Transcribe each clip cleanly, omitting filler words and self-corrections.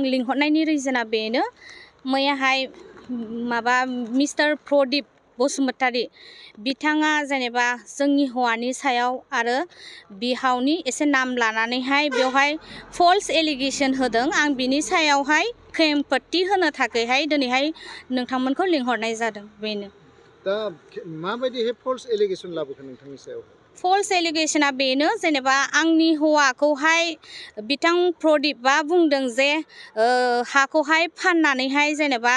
लिंहरनायनि रिजोना बेनो मैयाहाय माबा मिस्टार प्रदीप बसुमतारी बिथाङा जेनेबा जोंनि हौवानि सायाव आरो बिहावनि एसे नाम लानानैहाय बेवहाय फल्स एलिगेशन होदों आं बिनि सायावहाय खेमपट्टि होनो थाखायहाय दिनैहाय नोंथांमोनखौ लिंहरनाय जादों बेनो दा माबायदिहाय फल्स एलिगेशन लाबोखो नोंथांनि सायाव फल्स एलिगेशना बेनो जेनेबा आंनि हौवाखौहाय बिथां प्रदीपआ बुंदों जे हाखौहाय फाननानैहाय जेनेबा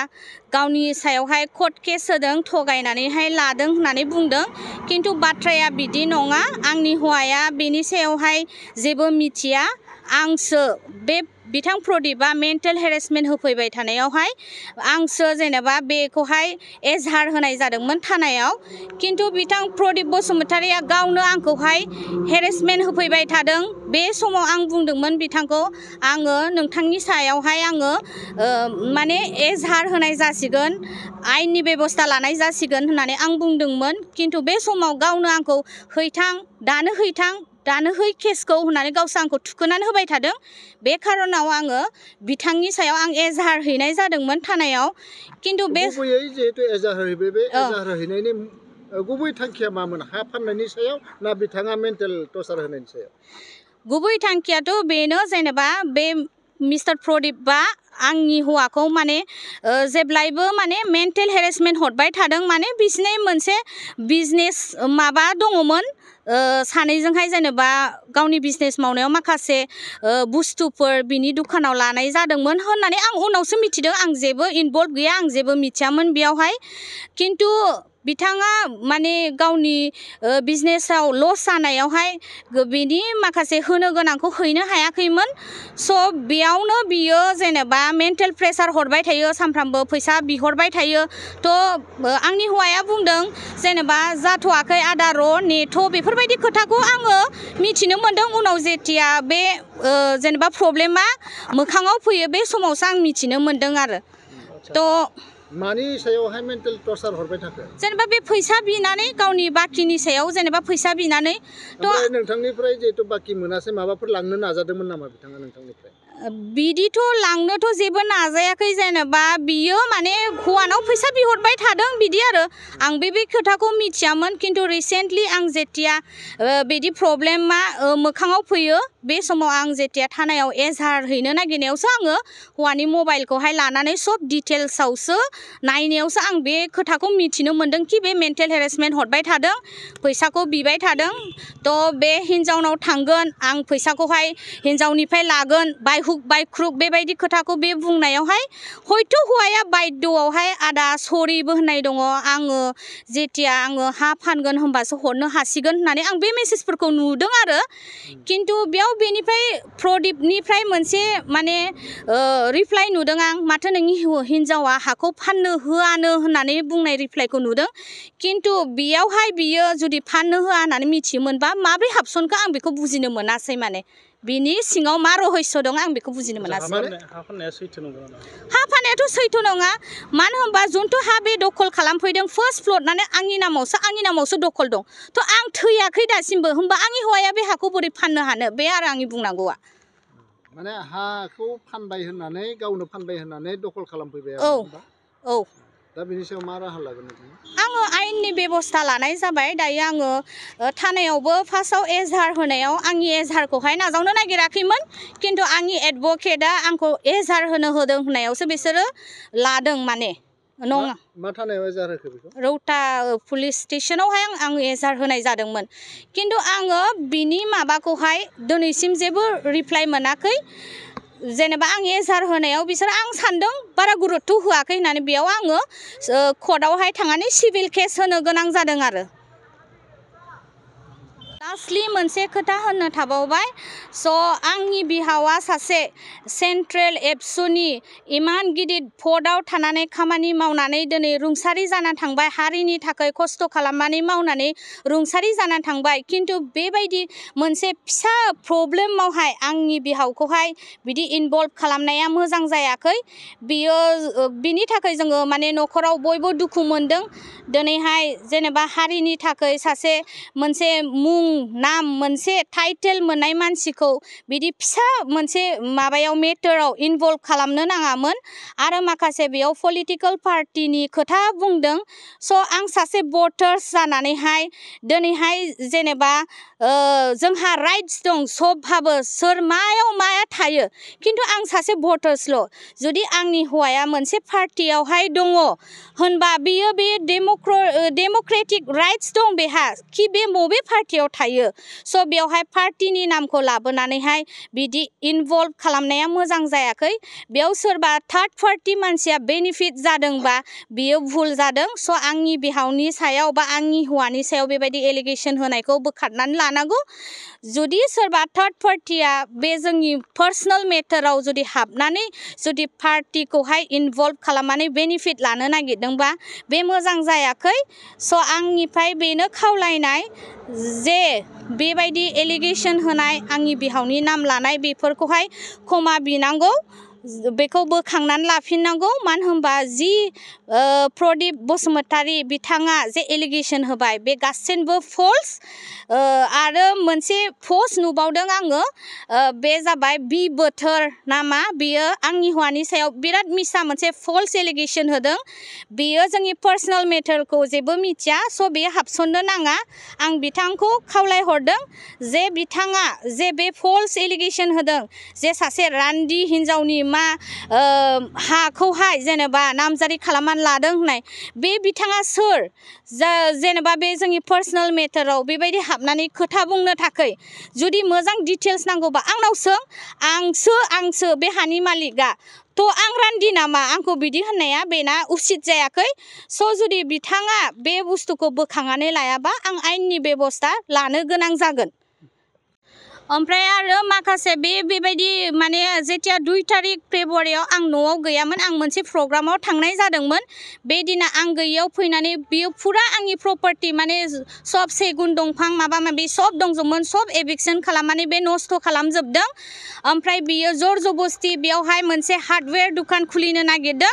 गावनि सायावहाय कर्ट केस होदों थगायनानैहाय लादों होननानै बुंदों किन्तु बाथ्राया बिदि नङा आंनि हौवाया बेनि सायावहाय जेबो मिथिया आंसो बे बिथां प्रदीपआ मेन्टेल हेरेसमेन्ट होफैबाय थानायावहाय आंसो जेनेबा बेखौहाय एजाहार होनाय जादोंमोन थानायाव किन्तु बिथां प्रदीप बसुमतारीया गावनो आंखौहाय हेरेसमेन्ट होफैबाय थादों बे समाव आं बुंदोंमोन बिथांखौ आङो नोंथांनि सायावहाय आङो माने एजाहार होनाय जासिगोन आयेननि बेबस्था लानाय जासिगोन होननानै आं बुंदोंमोन किन्तु बे समाव गावनो आंखौ हैथां दानो है केसखौ होननानै गावसो आंखौ थुखोनानै होबाय थादों बे खारनाव आङो बिथांनि सायाव आं एजाहार हैनाय जादोंमोन थानायाव किन्तु बे गुबैयै जिहेतु एजाहार हैबाय बे एजाहार हैनायनि गुबै थांखिया मामोन हा फाननायनि सायाव ना बिथाङा मेन्टेल टर्चार होनायनि सायाव गुबै थांखियाथ' बेनो जेनेबा बे मिस्टार प्रदीपआ आंनि हौवाखौ माने जेब्लायबो माने मेन्टेल हेरेसमेन्ट हरबाय थादों माने बिसिनि मोनसे बिजनेस माबा दङमोन सानैजोंहाय जेनेबा गावनि बिजनेस मावनायाव माखासे बुस्थुफोर बिनि दुखानाव लानाय जादोंमोन होननानै आं उनावसो मिथिदों आं जेबो इनभल्भ गैया आं जेबो मिथियामोन बेयावहाय किन्तु बिथाङा माने गावनि बिजनेसाव लस जानायावहाय बिनि माखासे होनो गोनांखौ हैनो हायाखैमोन स' बेयावनो बियो जेनेबा मेन्टेल प्रेसार हरबाय थायो सानफ्रामबो फैसा बिहरबाय थायो थ' आंनि हौवाया बुंदों जेनेबा जाथ'वाखै आदा र' नेथ' बेफोरबायदि खोथाखौ आङो मिथिनो मोन्दों उनाव जेथिया बे जेनेबा प्रब्लेमा मोखाङाव फैयो बे समावसो आं मिथिनो मोन्दों आरो थ' मानि सायावहाय मेन्टेल टर्चार हरबाय थाखो जेनेबा बे फैसा बिनानै गावनि बाखिनि सायाव जेनेबा फैसा बिनानै ओमफ्राय नोंथांनिफ्राय जिहेतु बाखि मोनासै माबाफोर लांनो नाजादोंमोन नामा बिथाङा नोंथांनिफ्राय बिदिथ' लांनोथ' जेबो नाजायाखै जेनेबा बियो माने हौवानाव फैसा बिहरबाय थादों बिदि आरो आं बे खोथाखौ मिथियामोन किन्तु रिसेन्टलि आं जेथिया बिदि प्रब्लेमा मोखाङाव फैयो बे समाव आं जेथिया थानायाव एजाहार हैनो नागिरनायावसो आङो हौवानि मबाइलखौहाय लानानै सब डिटेल्सआवसो नायनायावसो आं बे खोथाखौ मिथिनो मोन्दों कि बे मेन्टेल हेरेसमेन्ट हरबाय थादों फैसाखौ बिबाय थादों थ' बे हिन्जावनाव थांगोन आं फैसाखौहाय हिन्जावनिफ्राय लागोन बाय हुक बाय क्रुक बेबायदि खोथाखौ बे बुंनायावहाय हयथ' हौवाया बायद'आवहाय आदा सरिबो होननाय दङ आङो जेथिया आङो हा फानगोन होमबासो हरनो हासिगोन होननानै आं बे मेसेजफोरखौ नुदों आरो किन्तु बेयाव बेनिफ्राय प्रदीपनिफ्राय मोनसे माने रिप्लाइ नुदों आं माथो नोंनि हिन्जावा हाखौ फाननो होआनो होननानै बुंनाय रिप्लाइखौ नुदों किन्तु बेयावहाय बियो जुदि फाननो होआ होननानै मिथियोमोनबा माब्रै हाबसनखो आं बेखौ बुजिनो मोनासै माने बिनि सिङाव मा रहस्य दं आं बेखौ बुजिनो मोनासै हा फाननायाथ' सैथो नङा मानो होनबा जन्थु हा बे दखल खालामफैदों फार्स्ट फ्लर माने आंनि नामावसो दखल दं थ' आं थैयाखै दासिमबो होमबा आंनि हौवाया बे हाखौ बोरै फाननो हानो बे आरो आंनि बुंनांगौआ माने हाखौ फानबाय होननानै गावनो फानबाय होननानै दखल खालामफैबाय औ दा बेनि सायाव मा राहा लागोन आङो आयेननि बेबस्था लानाय जाबाय दायो आङो थानायावबो फार्स्टआव एजाहार होनायाव आंनि एजाहारखौहाय नाजावनो नागिराखैमोन किन्तु आंनि एडभकेटआ आंखौ एजाहार होदों होननायावसो बिसोरो लादों माने नङा मा थानायाव एजाहार होखो बेखौ रौता पुलिस स्टेसनावहाय आङो एजाहार होनाय जादोंमोन किन्तु आङो बिनि माबाखौहाय दिनैसिम जेबो रिप्लाइ मोनाखै जेनेबा आं एजाहार होनायाव बिसोर आं सान्दों बारा गुरुत्त होआखै होननानै बेयाव आङो कर्टआवहाय थांनानै सिभिल केस होनो गोनां जादों आरो लास्टलि मोनसे खोथा होननो थाबावबाय स' आंनि बिहावा सासे सेन्ट्रेल एबसुनि इमान गिदिर पदआव थानानै खामानि मावनानै दिनै रुंसारि जानानै थांबाय हारिनि थाखाय खस्थ' खालामनानै मावनानै रुंसारि जानानै थांबाय किन्तु बेबायदि मोनसे फिसा प्रब्लेमावहाय आंनि बिहावखौहाय बिदि इनभल्भ खालामनाया मोजां जायाखै बिनि थाखाय जोङो माने न'खराव बयबो दुखु मोनदों दिनैहाय जेनेबा हारिनि थाखाय सासे मोनसे मुं नाम मोनसे टाइटेल मोननाय मानसिखौ बिदि फिसा मोनसे माबायाव मेटाराव इनभल्भ खालामनो नाङामोन आरो माखासे बेयाव पलिटिकल पार्टिनि खोथा बुंदों स' आं सासे भटार्स जानानैहाय दिनैहाय जेनेबा जोंहा राइट्स दं सबहाबो सोर मायाव माया थायो खिन्थु आं सासे भटार्सल' जुदि आंनि हौवाया मोनसे पार्टियावहाय दङ होनबा बियो बे डेम'क्रेटिक राइट्स दं बेहा कि बे बबे पार्टियाव थायो स' बेवहाय पार्टिनि नामखौ लाबोनानैहाय बिदि इनभल्भ खालामनाया मोजां जायाखै बेयाव सोरबा थार्ड पार्टि मानसिया बेनिफिट जादोंबा बियो भुल जादों स' आंनि बिहावनि सायाव बा आंनि हौवानि सायाव बेबायदि एलिगेसन होनायखौ बोखारनानै लानांगौ जुदि सोरबा थार्ड पार्टिया बे जोंनि पार्सनेल मेटाराव जुदि हाबनानै जुदि पार्टिखौहाय इनभल्भ खालामनानै बेनिफिट लानो नागिरदोंबा बे मोजां जायाखै स' आंनिफ्राय बेनो खावलायनाय जे बेबायदि एलिगेसन होनाय आंनि बिहावनि नाम लानाय बेफोरखौहाय क्षमा बिनांगौ बेखौ बोखांनानै लाफिननांगौ मानो होनबा जि प्रदीप बसुमतारी बिथाङा जे एलिगेसन होबाय बे गासैबो फल्स आरो मोनसे पस्ट नुबावदों आङो बे जाबाय बि बोथोर नामा बियो आंनि हौवानि सायाव बिराद मिसा मोनसे फल्स एलिगेसन होदों बियो जोंनि पार्सनेल मेटारखौ जेबो मिथिया स' बेयो हाबसननो नाङा आं बिथांखौ खावलायहरदों जे बिथाङा जे बे फल्स एलिगेसन होदों जे सासे रान्दि हिन्जावनि मा हाखौहाय जेनेबा नामजारि खालामनानै लादों होननाय बे बिथाङा सोर जेनेबा बे जोंनि पार्सनेल मेटाराव बेबायदि हाबनानै खोथा बुंनो थाखाय जुदि मोजां डिटेल्स नांगौबा आंनाव सों आंसो बे हानि मालिकआ थ' आं रान्दि नामा आंखौ बिदि होननाया बेना उचित जायाखै स' जुदि बिथाङा बे बुस्थुखौ बोखांनानै लायाबा आं आयेननि बेबस्था लानो गोनां जागोन ओमफ्राय आरो माखासे बेबायदि माने जेथिया 2 तारिख फेब्रुवारियाव आं न'आव गैयामोन आं मोनसे प्रग्रामाव थांनाय जादोंमोन बे दिना आं गैयैयाव फैनानै बियो फुरा आंनि प्रपार्टि माने सब सेगुन दंफां माबा माबि सब दंजोबोमोन सब एभिक्सन खालामनानै बे नस्थ' खालामजोबदों ओमफ्राय बियो जर जबस्ति बेयावहाय मोनसे हार्डवेयर दुखान खुलिनो नागिरदों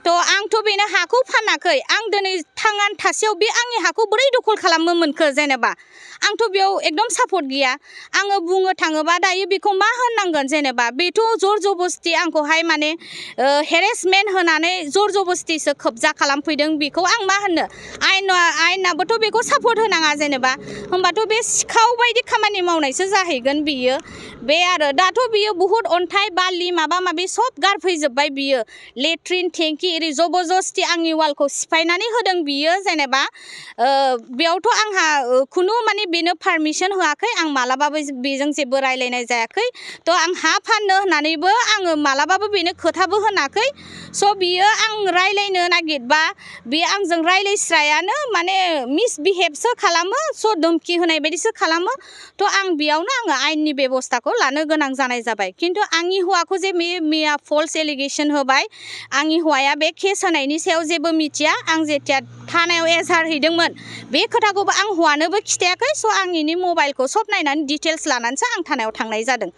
थ' आंथ' बेनो हाखौ फानाखै आं दिनै थांनानै थासेयाव बे आंनि हाखौ बोरै दखल खालामनो मोनखो जेनेबा आंथ' बेयाव एकदम सापर्ट गैया आङो बुंनो थाङोबा दायो बेखौ मा होननांगोन जेनेबा बेथ' जर जबस्ति आंखौहाय माने हेरेसमेन्ट होनानै जर जबस्तिसो कब्जा खालामफैदों बेखौ आं मा होननो आयेनाबोथ' बेखौ सापर्ट होनाङा जेनेबा होमबाथ' बे सिखाव बायदि खामानि मावनायसो जाहैगोन बियो बे आरो दाथ' बियो बुहुत अन्थाइ बालि माबा माबि सब गारफैजोब्बाय बियो लेट्रिन टेंकि एरि जबरदस्ति आंनि वालखौ सिफायनानै होदों बियो जेनेबा बेयावथ' आंहा खुनु माने बेनो पारमिसन होआखै आं मालाबाबो बेजों जेबो रायलायनाय जायाखै थ' आं हा फाननो होननानैबो आङो मालाबाबो बेनो खोथाबो होनाखै स' बियो आं रायलायनो नागिरबा बियो आंजों रायलायस्रायानो माने मिसबिहेभसो खालामो स' धमकि होनाय बायदिसो खालामो थ' आं बेयावनो आङो आयेननि बेबस्थाखौ लानो गोनां जानाय जाबाय खिन्थु आंनि हौवाखौ जे मिया फल्स एलिगेसन होबाय आंनि हौवाया बे केस होनायनि सायाव जेबो मिथिया आं जेथिया थानायाव एजाहार हैदोंमोन बे खोथाखौबो आं हौवानोबो खिथायाखै स' आंनि मबाइलखौ सब नायनानै डिटेल्स लानानैसो आं थानायाव थांनाय जादों